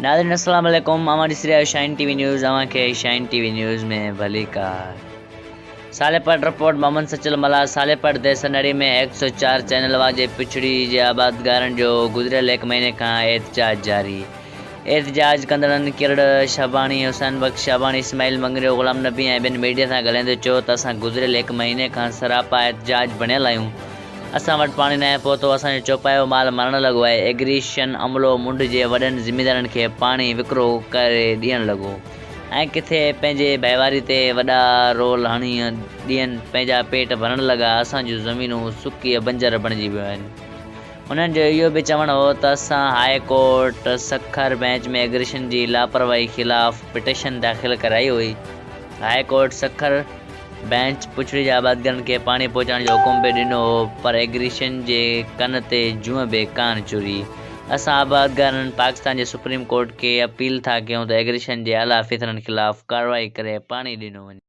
ناظرين السلام عليڪم اوهان ڏسي رهيا آهيو شائن ٽي وي نيوز اوهان کي شائن ٽي وي نيوز ۾ ڀليڪار ساليپٽ رپورٽ محمد سچل ملاح ساليپٽ ديس نڙي ۾ 104 چينل واجي پڇڙي جي آبادگارن جو گذريل هڪ مهيني کان احتجاج جاري احتجاج ڪندڙن ڪرڙ شهباڻي حسين بخش شهباڻي اسماعيل مڱريو غلام نبي ۽ ٻين ميڊيا سان ڳالهائيندي چيو ته اسان گذريل هڪ مهيني کان سراپا احتجاج بڻيل آهيون اسان وٽ پاڻي ناهي پهتو، اسان جو چوپايو مال مرڻ لڳو آهي، ايگريشن عملو منڍ جي وڏن زميندارن کي پاڻي وڪرو ڪري ڏيڻ لڳو ۽ ڪٿي پنهنجي ڀائيواري تي وڏا رول هڻي ڏين پنهنجا پيٽ ڀرڻ لڳا، اسان جون زمينون سڪي بنجر بڻجي ويون آهن. انهن جو اهو به چوڻ هو ته اسان high court Sukkur bench ۾ aggression جي لاپرواهي خلاف پٽيشن داخل ڪرائي هئي، هاء ڪورٽ سکر بئنچ پڇڙي جي آبادگارن کي پاڻي پهچائڻ جو حڪم به ڏنو هو پر ايگريشن جي ڪن تي جونء به ڪانه چري. اسان آبادگارن پاڪستان جي سپريم ڪورٽ کي اپيل ٿا ڪيون ته ايگريشن جي اعليٰ آفيسرن خلاف ڪارروائي ڪري پاڻي ڏنو وڃي.